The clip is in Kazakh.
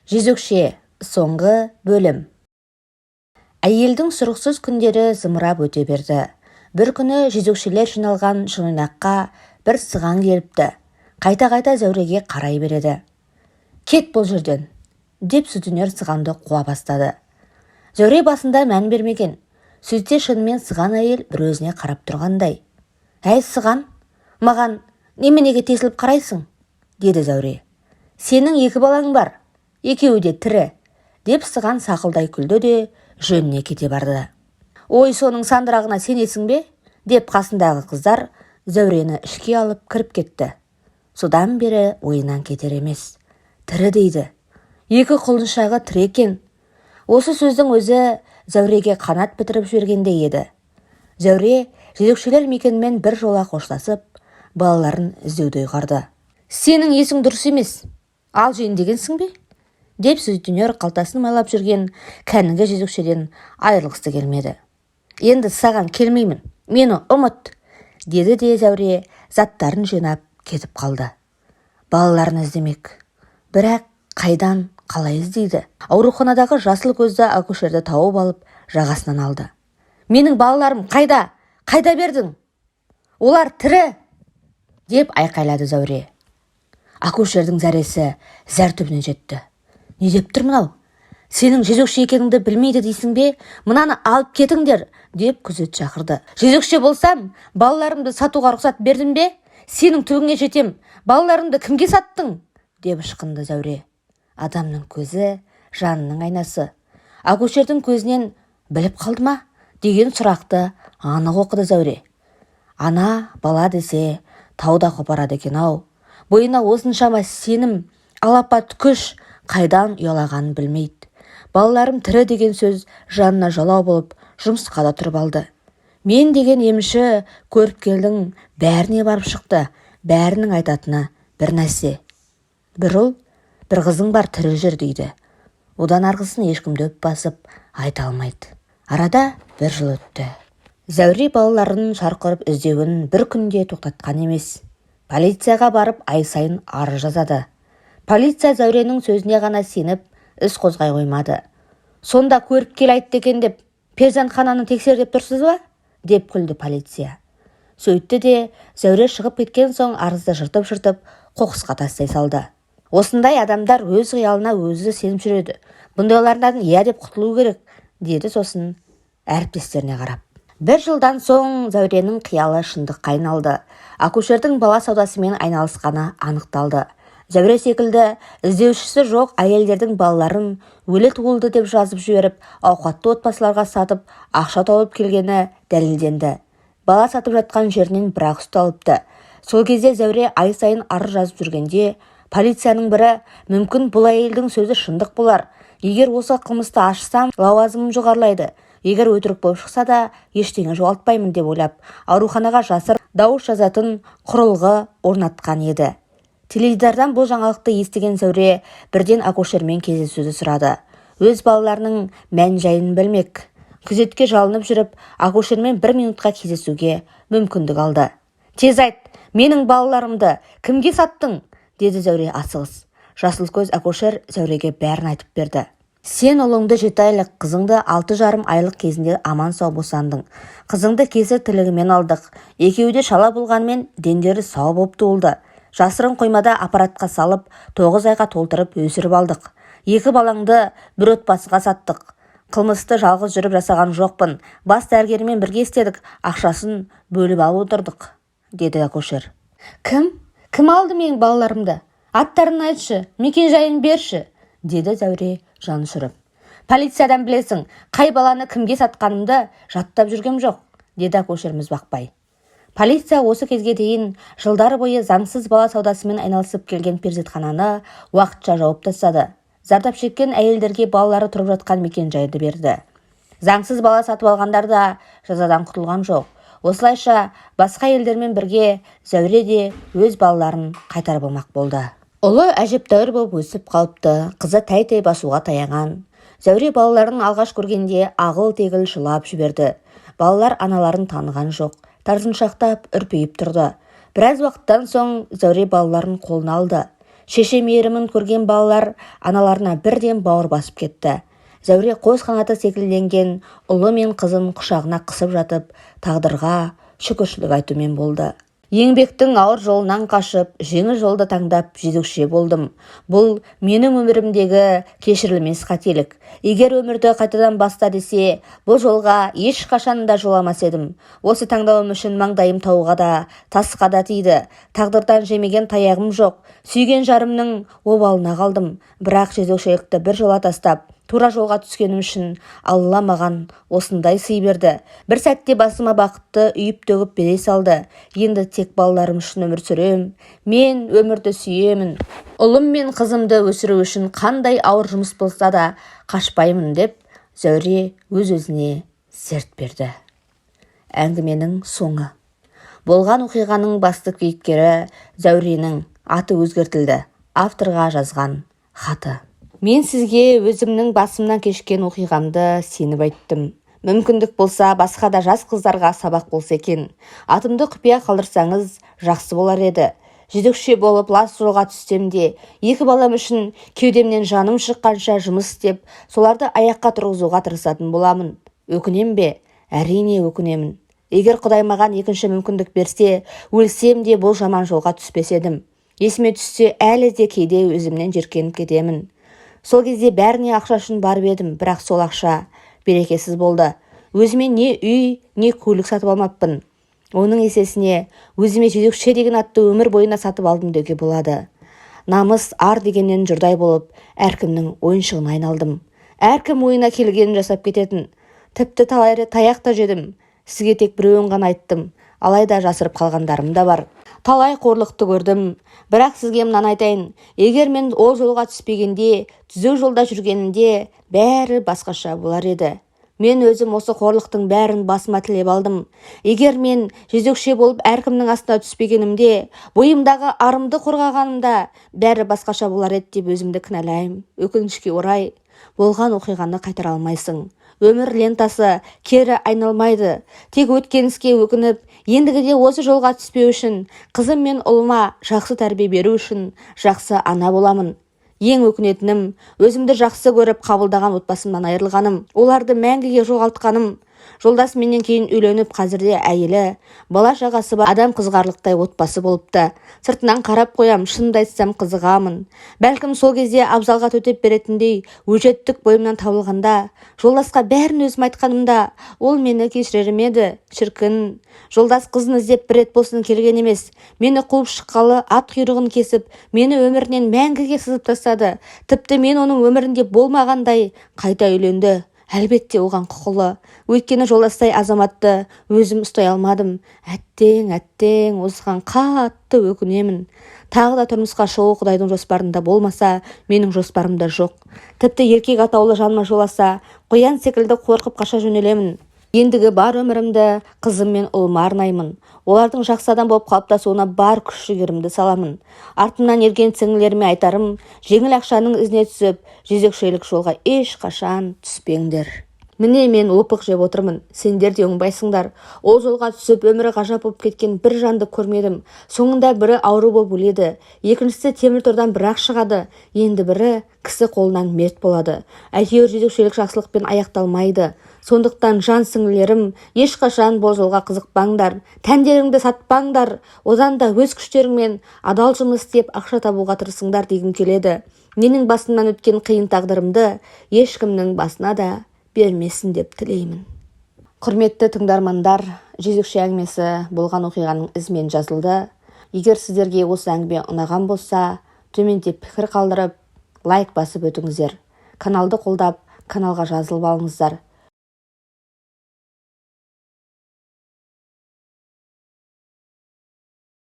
Жезөкше. Соңғы бөлім. Әйелдің сұрықсыз күндері зымырап өте берді. Бір күні жезөкшелер жиналған шынойнаққа бір сыған келіпті. Қайта-қайта Зәуреге қарай береді. «Кет бұл жерден!» деп сутенер сығанды қуа бастады. Зәуре басында мән бермеген. Сөйтсе, шынымен сыған әйел бір өзіне қарап тұрғандай. «Әй, сыған, маған неменеге тесіліп қарайсың?» деді Зәуре. «Сенің екі балаң бар, екеуі де тірі», деп сыған сақылдай күлді де, жөніне кете барды. «Ой, соның сандырағына сенесің бе?» деп қасындағы қыздар Зәурені ішке алып кіріп кетті. Содан бері ойынан кетер емес. Тірі дейді, екі құлыншағы тірі екен. Осы сөздің өзі Зәуреге қанат бітіріп жібергендей еді. Зәуре жезөкшелер мекенімен бір жола қоштасып, балаларын іздеуді ұйғарды. «Сенің есің дұрыс емес, ал жейін дегенсің бе?» деп сутенер қалтасын майлап жүрген кәнігі жезөкшеден айырылғысы келмеді. «Енді саған келмеймін, мені ұмыт», деді де, Зәуре заттарын жинап кетіп қалды. Балаларын іздемек. Бірақ қайдан, қалай іздейді? Ауруханадағы жасыл көзді акушерді тауып алып, жағасынан алды. «Менің балаларым қайда? Қайда бердің? Олар тірі!» деп айқайлады Зәуре. Акушердің зәресі зәр түбіне жетті. «Не деп тұр мынау? Сенің жезөкше екеніңді білмейді дейсің бе? Мынаны алып кетіңдер!» деп күзет шақырды. «Жезөкше болсам, балаларымды сатуға рұқсат бердім бе? Сенің түбіңе жетем! Балаларымды кімге саттың?» деп ышқынды Зәуре. Адамның көзі – жанының айнасы. Акушердің көзінен «біліп қалды ма?» деген сұрақты анық оқыды Зәуре. Ана бала десе, тау да қопарады екен-ау. Бойына осыншама сенім, алапат күш қайдан ұялағанын білмейді. «Балаларым тірі» деген сөз жанына жалау болып, жұмысқа да тұрып алды. Мен деген емші, көріпкелдің бәріне барып шықты. Бәрінің айтатыны бір нәрсе: «Бір ұл, бір қызың бар, тірі жүр», – дейді. Одан арғысын ешкім дөп басып айта алмайды. Арада бір жыл өтті. Зәуре балаларын шарқ ұрып іздеуін бір күнде тоқтатқан емес. Полицияға барып, ай сайын арыз жазады. Полиция Зәуренің сөзіне ғана сеніп, іс қозғай қоймады. «Сонда көріпкел айтты екен деп, перзентхананы тексер деп тұрсыз ба?» деп күлді полиция. Сөйтті де, Зәуре шығып кеткен соң, арызды жыртып-жыртып, қоқысқа тастай салды. «Осындай адамдар өз қиялына өзі сеніп жүреді. Бұндайлардан иә деп құтылу керек», – деді сосын әріптестеріне қарап. Бір жылдан соң Зәуренің қиялы шындыққа айналды. Акушердің бала саудасымен айналысқаны анықталды. Зәуре секілді іздеушісі жоқ әйелдердің балаларын өлі туылды деп жазып жіберіп, ауқатты отбасыларға сатып, ақша тауып келгені дәлелденді. Бала сатып жатқан жерінен бір-ақ ұсталыпты. Сол кезде, Зәуре ай сайын арыз жазып жүргенде, полицияның бірі: «Мүмкін, бұл әйелдің сөзі шындық болар. Егер осы қылмысты ашсам, лауазымым жоғарылайды. Егер өтірік болып шықса да, ештеңе жоғалтпаймын», – деп ойлап, ауруханаға жасырын дауыс жазатын құрылғы орнатқан еді. Теледидардан бұл жаңалықты естіген Зәуре бірден акушермен кездесуді сұрады. Өз балаларының мән-жайын білмек. Күзетке жалынып жүріп, акушермен бір минутқа кездесуге мүмкіндік алды. «Тез айт, менің балаларымды кімге саттың?» деді Зәуре асығыс. Жасыл көз акушер Зәуреге бәрін айтып берді. «Сен ұлыңды 7 айлық, қызыңды 6,5 айлық кезінде аман-сау босандың. Қызыңды кесір тілігімен алдық. Екеуі де шала болғанымен, дендері сау болып туылды. Жасырын қоймада аппаратқа салып, 9 айға толтырып өсіріп алдық. Екі балаңды бір отбасыға саттық. Қылмысты жалғыз жүріп жасаған жоқпын, бас дәрігермен бірге істедік, ақшасын бөліп алып отырдық», – деді акушер. «Кім? Кім алды менің балаларымды? Аттарын айтшы, мекен жайын берші», – деді Зәуре жанұшырып. «Полициядан білесің, қай баланы кімге сатқанымды жаттап жүргем жоқ», – деді акушер міз бақпай. Полиция осы кезге дейін жылдар бойы заңсыз бала саудасымен айналысып келген перзентхананы уақытша жауып тастады. Зардап шеккен әйелдерге балалары тұрып жатқан мекен-жайды берді. Заңсыз бала сатып алғандар да жазадан құтылған жоқ. Осылайша, басқа әйелдермен бірге Зәуре де өз балаларын қайтарып алмақ болды. Ұлы әжептәуір болып өсіп қалыпты, қызы тәй-тәй басуға таяған. Зәуре балаларын алғаш көргенде ағыл-тегіл жылап жіберді. Балалар аналарын таныған жоқ, тартыншақтап, үрпиіп тұрды. Біраз уақыттан соң Зәуре балаларын қолына алды. Шеше мейірімін көрген балалар аналарына бірден бауыр басып кетті. Зәуре қос қанаты секілденген ұлы мен қызын құшағына қысып жатып, тағдырға шүкіршілік айтумен болды. Еңбектің ауыр жолынан қашып, жеңіл жолды таңдап жезөкше болдым. Бұл менің өмірімдегі кешірілмес қателік. Егер өмірді қайтадан баста десе, бұл жолға ешқашан да жоламас едім. Осы таңдауым үшін маңдайым тауға да, тасқа да тиді. Тағдырдан жемеген таяғым жоқ. Сүйген жарымның обалына қалдым. Бірақ жезөкшелікті бір жола тастап, тура жолға түскенім үшін Алла маған осындай сый берді. Бір сәтте басыма бақытты үйіп төгіп бере салды. Енді тек балаларым үшін өмір сүрем. Мен өмірді сүйемін. Ұлым мен қызымды өсіру үшін қандай ауыр жұмыс болса да қашпаймын, деп Зәуре өз-өзіне серт берді. Әңгіменің соңы. Болған оқиғаның басты кейіпкері Зәуренің аты өзгертілді. Авторға жазған хаты. Мен сізге өзімнің басымнан кешкен оқиғамды сеніп айттым. Мүмкіндік болса, басқа да жас қыздарға сабақ болса екен. Атымды құпия қалдырсаңыз, жақсы болар еді. Жезөкше болып лас жолға түссем де, екі балам үшін кеудемнен жаным шыққанша жұмыс істеп, соларды аяққа тұрғызуға тырысатын боламын. Өкінем бе? Әрине өкінемін. Егер Құдай маған екінші мүмкіндік берсе, өлсем де бұл жаман жолға түспес едім. Есіме түссе, әлі де кейде өзімнен жеркеніп кетемін. Сол кезде бәріне ақша үшін барып едім, бірақ сол ақша берекесіз болды. Өзіме не үй, не көлік сатып алмаппын. Оның есесіне өзіме жезөкше деген атты өмір бойына сатып алдым деуге болады. Намыс, ар дегеннен жұрдай болып, әркімнің ойыншығына айналдым. Әркім ойына келгенін жасап кететін. Тіпті талай рет таяқ та жедім. Сізге тек біреуін ғана айттым, алайда жасырып қалғандарым да бар. Талай қорлықты көрдім, бірақ сізге мынаны айтайын: егер мен ол жолға түспегенде, түзу жолда жүргенімде, бәрі басқаша болар еді. Мен өзім осы қорлықтың бәрін басыма тілеп алдым. Егер мен жезөкше болып әркімнің астына түспегенімде, бойымдағы арымды қорғағанымда, бәрі басқаша болар еді деп өзімді кінәлаймын. Өкінішке орай, болған оқиғаны қайтара алмайсың. Өмір лентасы кері айналмайды. Тек өткен іске өкініп, ендігіде осы жолға түспеу үшін, қызым мен ұлыма жақсы тәрбие беру үшін жақсы ана боламын. Ең өкінетінім, өзімді жақсы көріп қабылдаған отбасымнан айырылғаным, оларды мәңгіге жоғалтқаным. Жолдас менен кейін үйленіп, қазірде әйелі, бала шағасы бар, адам қызығарлықтай отбасы болыпты. Сыртынан қарап қоям, шынымды айтсам, қызығамын. Бәлкім, сол кезде Абзалға төтеп беретіндей өжеттік бойымнан табылғанда, жолдасқа бәрін өзім айтқанымда, ол мені кешірер ме еді, шіркін. Жолдас қызын іздеп бір рет болсын келген емес. Мені қуып шыққалы ат құйрығын кесіп, мені өмірінен мәңгіге сызып тастады. Тіпті мен оның өмірінде болмағандай қайта үйленді. Әлбетте, оған құқылы. Өйткені жолдастай азаматты өзім ұстай алмадым. Әттең, әттең, осыған қатты өкінемін. Тағы да тұрмысқа шығу Құдайдың жоспарында болмаса, менің жоспарымда жоқ. Тіпті еркек атаулы жаныма жоласа, қоян секілді қорқып қаша жөнелемін. Ендігі бар өмірімді қызым мен ұлыма арнаймын. Олардың жақсы адам болып қалыптасуына бар күш жігерімді саламын. Артымнан ерген сіңілеріме айтарым: жеңіл ақшаның ізіне түсіп, жезөкшелік жолға ешқашан түспеңдер. Міне, мен опық жеп отырмын, сендер де оңбайсыңдар. Ол жолға түсіп, өмірі ғажап болып кеткен бір жанды көрмедім. Соңында бірі ауру болып өледі, екіншісі темір тордан бір-ақ шығады, енді бірі кісі қолынан мерт болады. Әйтеуір жезөкшелік жақсылықпен аяқталмайды. Сондықтан, жан сіңілерім, ешқашан бұл жолға қызықпаңдар, тәндеріңді сатпаңдар. Одан да өз күштеріңмен адал жұмыс істеп, ақша табуға тырысыңдар дегім келеді. Менің басымнан өткен қиын тағдырымды ешкімнің басына да бермесін деп тілеймін. Құрметті тыңдармандар, жезөкше әңгімесі болған оқиғаның ізімен жазылды. Егер сіздерге осы әңгіме ұнаған болса, төменде пікір қалдырып, лайк басып өтіңіздер. Каналды қолдап, каналға жазылып алыңыздар.